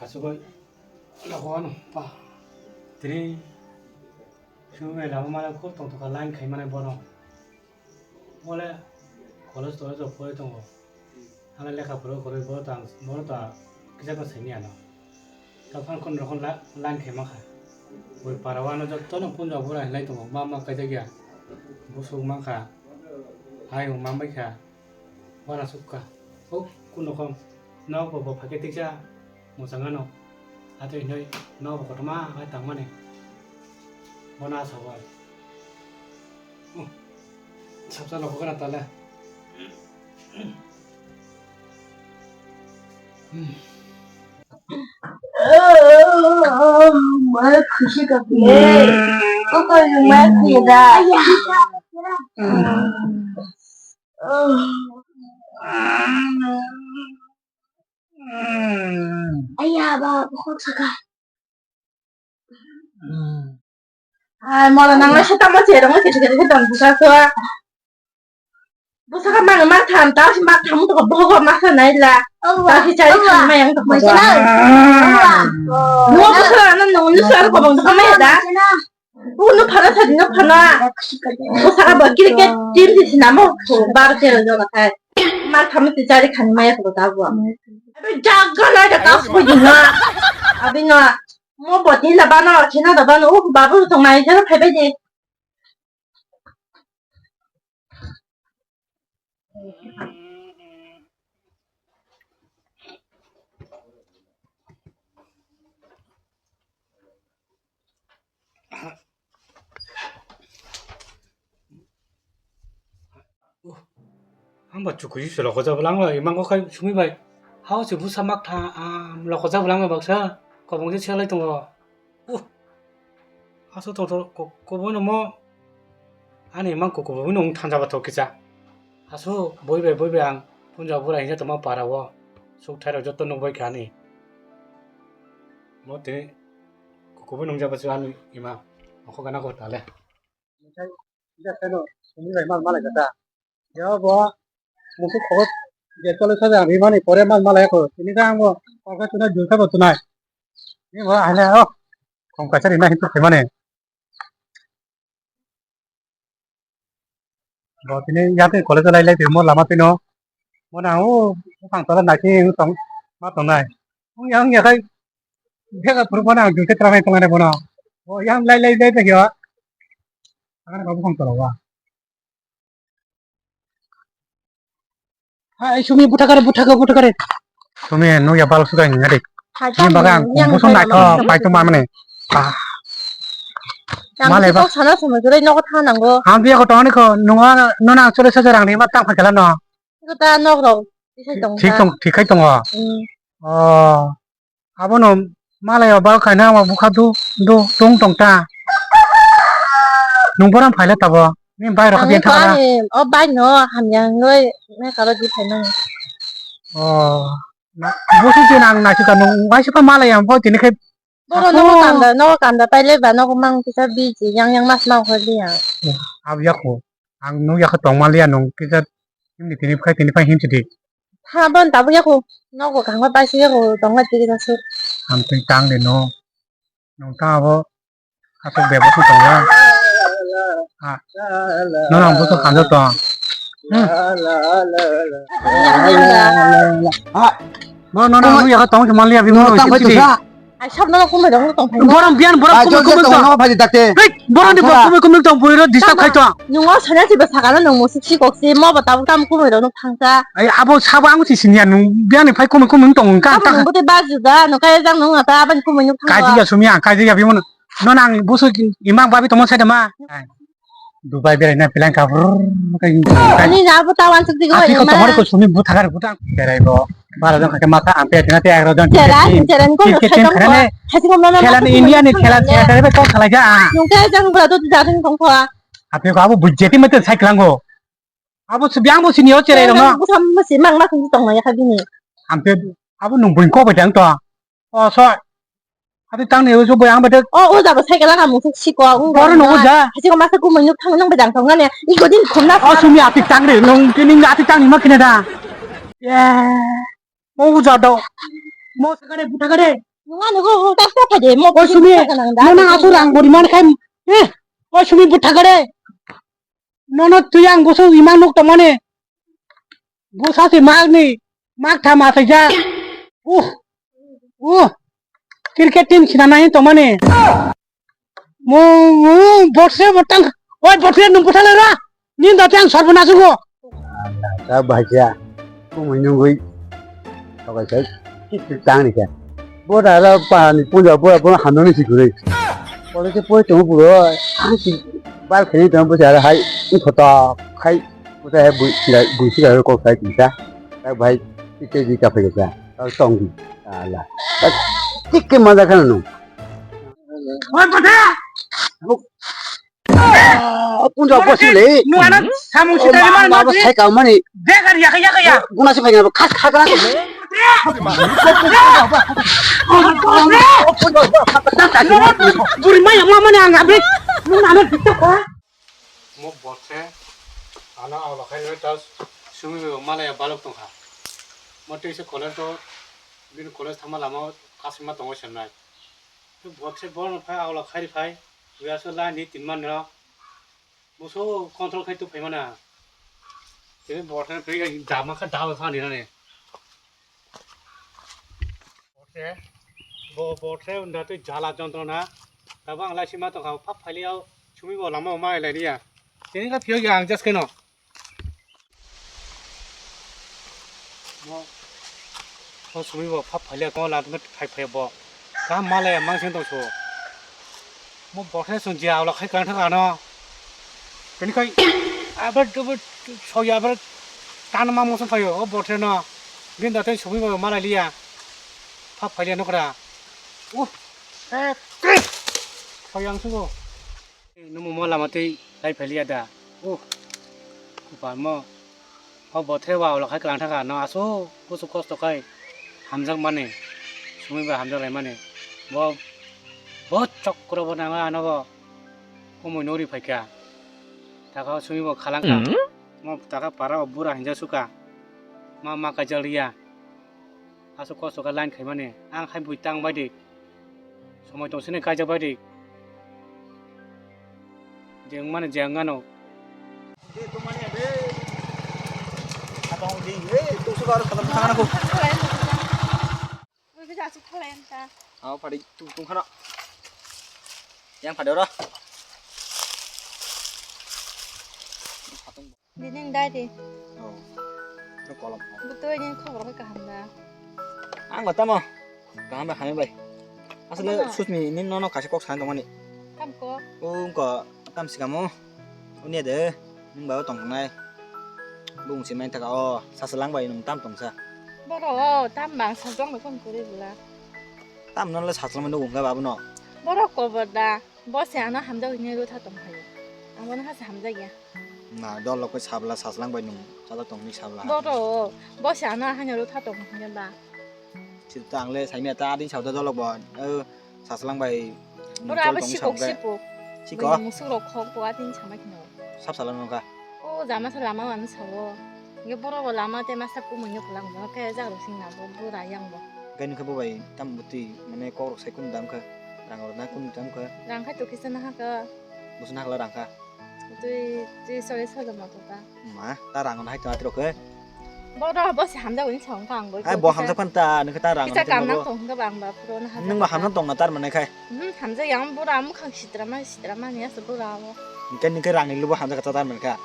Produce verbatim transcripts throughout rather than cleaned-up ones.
Asugoi nogo ano pa. Tini sumui lama mana khub tongthoka line khai mane bono. Mole college tole jok pore tongo. Hana lekha poro koroi boro ta boro ta kisa ko seni ano. Ta phan kon rokon la line khai makha. Boi para wano jotto no punja bora hinlai tongo. Ma ma kaijak ya. Busuk makha. Hai ma mai kha. Wana sukha. O kunokom. Nok bo bo phake tiksa. Mwchangano. Atwi hinoi nobo kotorma hai tangmani. Bono asa o ai. Uh, sabsa nogo gana tale. Hmm. Oh, ma khushi ka bhi. Koko ma khida. Aya ba, bukhuk saka. Ai, mola nang lai sita mo cherong mo kete kete don busa so. Busa ka mang ma tham ta si ma tham to ko bo ko ma sa nai la. Ta si chari tham ma yang to ko. Mo busa na no no sa ko bang to ma ya da. Uno phana sa dino phana. O saka ba kiri ke team di sinamo ko bar tero jona khai. Mar khamu ti chari khani maya ko ta bo. Abe jaga na jaga ko dina. Abi na mo boti na bano china da bano u babu to mai jana khai bai de. Ang ba chukui se loko jabo lang bai, mang ko khai sumi bai. Hao se busa mak tha, am, loko jabo lang bai baksa, kobong se selai tongo. Uh, aso tong tong ko, ko bono mo, ani mang ko, ko bono wng thanja ba thok kisa. Aso boi bai, boi bai ang punja bura hinja tongma para o, suk thai rok joto nuk bai kha ani. Mo tini ko, ko bono wng jaba se ani ima, oko gana ko tale. Enke, enke kheno sumi bai mal malai kha da. Yo bo, musu khobor je chole saja rimani pore mal malai kho. Tini khe ang bo, kok khe tunai, jul khe bo tunai. Ni bo haile o, kong kaisa rina hintu khemani. Bo tini yate college lai lai timo lama tino. Mo na o, buphang tola naki tong, ma tongnai. Ong ya, ong ya khai, bega phuru bono ang jul khe tranai tongnai bono. O yang lai lai lai lai yo. Agana babu kong tolo wa. Hai, sumi buthakare, buthaka, buthakare. Sumi nukya balok suka hinga de. Hai, ni bagan, yang busu nai kho, pai to mamne. Ah. Yang malai ba. Kok sana sumi jore nogo tha nango. Ang biya ko toni kho, nunga, nona chole saja rang ni ma tang phakela no. Iko ta nok rok, tisai tong ta. Thik tong, thik khai tongo. Hmm. Oh. Abono malai o bal khaina ama bukha du, du, tung tong ta. Nung boram phaila tabo. Ni bai rok ang kha o thang. Ani, o bai no, hamya hwnwi, me karo di phaina. Oh. Na, bosi je nang na chika nung, bai sika malai ang bo tini khai. Boro nogo kanda, nogo kanda paile ba nogo mang kisa busy, yang yang mas mang kholi yang. Ab yakho. Ang nung yakho tong maliya nung kisa tini tini phai tini phai hinchi di. Ha, bon, tabuk yakho. Nogo kangma paisi yakho, tongma tiri kasu. Ang twi tang de no. Nong ta abo. Asok bebo khe tongo. Ha. No, no, buso khanjo tong. Hmm. Ha. Bo no, no, no, yakho tong khe maliya, bimo no, no, tang bai sisi. Tusa. Ai, sabno no kumui rok no tong phai. Borom biyan, borom kumui kumui tong. Hey, borom ni borom kumui kumui tong, bui ro disturb khai tong. Nungo sana si ba sakala nung musik si kok si, mo ba tabuk tam kumui rok no thangsa. Ai, abo sabo ang si sinya nung biyan ni phai kumui kumui tong ka. Abo nung bote ba juda, no kaya jang nung ata aban kumui nuk thangsa. Kaji ya sumya, kaji ya bimo no. No nang busu imang babi tomo sai da ma. Dubai berai na plan ka brrr ka. Ani na bo tawan suk digo. Ati ko tomar ko sumi bu thakar bu tang. Berai bo. Bara jong kake mata ampe tina te agro jong. Jera, jera ko. Kit kit khane. Hasi ko mama. Khela ni India ni khela se tare be kok khala ja. Nung te jang bra do da ding kong ko. Ape ko abu bujeti mate sai klango. Abu su biang bu sini o cherai rong. Bu sam masi mang ma sung tong ya kha bini. Ampe abu nung buin ko ba jang to. O soi. Ati tang ni uju bo yang bete. O uja bo cycle ka musuk siko. Boro no uja. Siko masa ku menu thang nang bejang thang ne. Iko din khum na. O sumi ati tang re nung kini ati tang ni ma kine da. Ye. Mo uja do. Mo sagare buta gare. Nwng ano go go tak tak de mo. Oi Sumi, nono asuk rang bori man khai. Eh, oi Sumi butha gare. Nono twi ang busu imang nuk tongmani. Busa si mag ni, mag tham asai ja. Uh, uh. Cricket team khina nai tongmani. Mo, mo, botse botang. Oi, botse nung botale ra. Nin da tiang sorbo nasu go. Ta baja. Ko mo nung goi. Tokai sai. Kit kit tang ni kya. Bo da ra pa ni punja bo bo hanong ni sikure. Pole se poi tong buro. Ang si bal kheni tong bo jara hai. Ung khoto khai. Bo ta hai bui sira bui sira ko khai kisa. Ta bai kit kit ka phai ka. Ta tong di. Ala. Ta kit kit maja khana nung. Oi botse. Punja bosi le. Nwng ano samung sitari man ma sai ka mani. Begar yaka yaka ya. Guna si phai khas khas khas. Buri ma yang mani ang abri. Nwng ano bitta kha. Mo botse. Ano awla khai ta Sumi malaya balok tongkha. Mo tei se college to bin college thama lama kasima tongo senai. Botse borno phai awla khai phai. Buya so la ni tin man no. Muso control khai tu phaimana. Tini borthe phai dama kha dawa kha ni nani. Borthe bo borthe unda tu jala jontrona. Tabang lai sima to kha phap phali au Sumi bo lama ma lai niya. Tini ka phiyok ya ang jas keno. Mo, mo Sumi bo phap phailia, mo la phai phai bo. Ka malaya mang sing tong so. Mo bothe sung jia, awla khai kang thang ano. Bini khai, aber, aber, soya, aber, tan ma mo sung phaio, o bothe no. Bin da tei Sumi bo malai lia. Phap phailia nokra. Uh, eh, soya ang sungo. Numo mo lama tei lai phailiya da. Uh. Kupar mo. Ho bothe wa ulo khai klang thaka no aso kusu kosto khai hamjak mani. Sumi ba hamjak lai mani. Bo, bo chokro bo nanga ano bo. Kumui nori phaikha. Taka Sumi bo khalang kha. Mo taka para o bura hinja suka. Ma ma kaijal riya. Aswk kosto khe line khaimani, ang hai bui tang bai di. Somoi tong sini kaijak bai di. Je wngmani je wngano. Abo padi tung tung khano. Yang padi oro. Bini dai di. Oh. Ro kolom. Butoi ni khobor khe kaham da. Ang ba tamo. Kaham bai hamya bai. Asle Tamo na? Susmi ni nono kaisa kok san tongmani. Tam ko. O ko tam sikamo. Unia de. Nung ba tong nai. Bung si main taka o. Sasalang bai nung tam tong sa. Boro o tam bang sajong bai kon kuri bula. Tam no le sasalang bai nung ga babu no. Boro ko boda. Bo se ano hamjak hwnwi rw tha tong phaio. Ang bono hase hamjak ya. Na, dol rok khe sabla saslang bai nung chajak tong hwnwi sabla. Bo to, bo se ano haino rw tha tong hwnwi ba. Sita ang le saimya ta adin sabda dol rok bo, eh, saslang bai nung Boro chol abo tong sikok sab khe. Sipuk. Sikok? Bini musuk rok khok bo adin sama khino. Sab sala nung kha. O jama sa lama mano sao. Nge boro bo lama te masa kumui nge pulang bo khe jak rok sing na bo bura yang bo. Khe nung khe bo bai tam bwtwi mane kok rok sai kunu dam kha. Rang rok na kunu dam kha. Rang khai to kisa na ha kha. Busu na khala rang kha. Twi twi sori sori ma to ta. Ma ta rang na hai to atro khe. Boro bo se hamjak uni sao kha ang bo. Ai bo hamjak phan ta nung khe ta rang. Kisa kam nang tong kha bang ba puro na ha. Nung ma hamjak tong na tar mane khai. Hmm, hamjak yang bura mukhang sitra ma sitra ma ni asa bura bo. Nung khe nung khe rang ni lubo hamjak ta tar mane kha.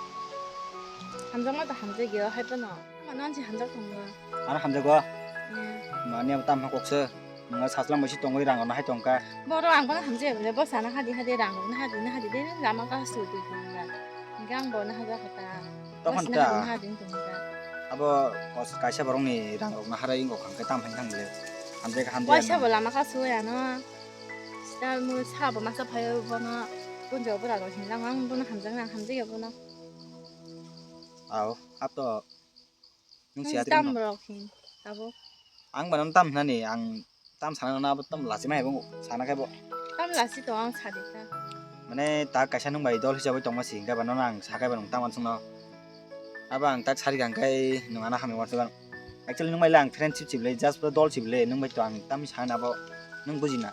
Hamjakma to hamjakya, hai phano. Mano ansi hamjak tongo. Ano hamjago? Hmm. Mani abo tamo kokse. Nang saslang bai si tongwi rang no hai tongka. Boro ang bono hamjak bole, bo sana hadi hadi rang no hadi no hadi de lama ka su tu tongka. Gang bono haja kata. Tokon ta. Hadi tongka. Abo kos kaisa borok ni rang rok no harai ingo khang khe tam hai thang bole. Hamjak hamjak. Waisa bo lama ka su ya no. Sita mo sa bo masa phayo bono. Punjo bora rok hin lang ang bono hamjak nang hamjak ya bono. Aw, ap to nung siya tam rok hin, abo. Ang ba nang tam nani, ang tam sana na abo tam lasi mai bo sana kai bo. Tam lasi to ang sadi ta. Mane ta kaisa nung bai dol hisab tong ma si, hingga ba nang sa kai ba nung tam an sung no. Abo ang tak sari gang kai nung ana hamya wan sugan. Actually nwng bai le ang friendship sibile, just pura dol sibile, nwng bai to ang tamni sana bo nwng bujina.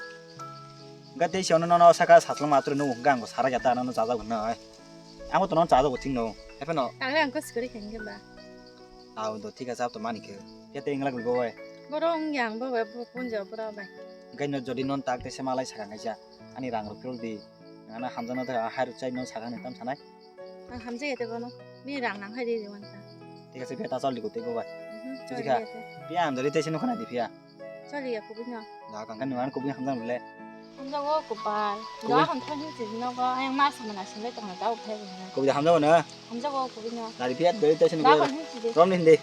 Ga tei siyano nono saka satlang matro nwng hwnka ang bo sara gata nono jajak hwnna oi. Ang bo to nono jajak bo thik no. Ephano. Tangre ang ko sikori khain ke ba. Aw do thik ase to mani khe. Kete ingla gulbo oi. Boro wng yang bo bai bo punjo bora bai. Gaino jodi non tak tei se malai saka ngaisa. Ani rang rok phil di. Ngana hamjana da hai rok chai non saka ni tam sanai. Ang hamjai ete bono. Bini rang nang hai di di wanta. Thik ase, beta chol di ko tei go bai. Mhm, buji choli kha. Ete. Pia ang dori tei se nukha nai di pia. Choli ya kubui no. Da kang kan nuan kubui hamjang le. Hamjang o kubai. Kubui. Da hon thon hin si no go. Ayang mas mana sin le tong da u phai na. Kubui da hamjang o na. Hamjang o kubui no. Dari pia dori tei se nukha. Da hon hin si di. Rom ni hindi.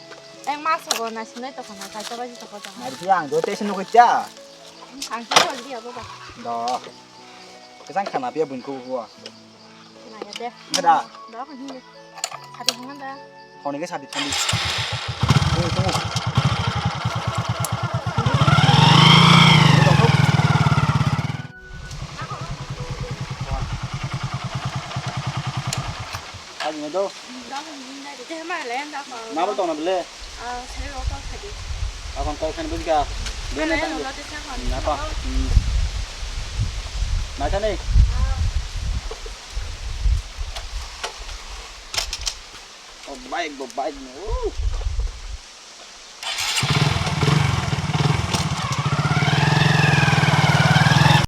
Ayang mas go na sin le tong na ka cha ba ji to ko ta. Dari pia ang dori tei se nukha cha. Ang choli ya bo ba. Da. Kesang khana pia buin ko huwa. Khana ya de. Ada. Da ko hin. Sadi hangan da. Thoni ke sadi thoni. Oh, tunggu. Sadi na do. Da ko hin da de ma le da ko. Na ba tong na bele. Ah, sari rok kok khadi. Akon kok khen bujga. Bene tang. Ulo te sa kon. Na pa. Hmm. Na cha nei. Oh, bike bo, bike no.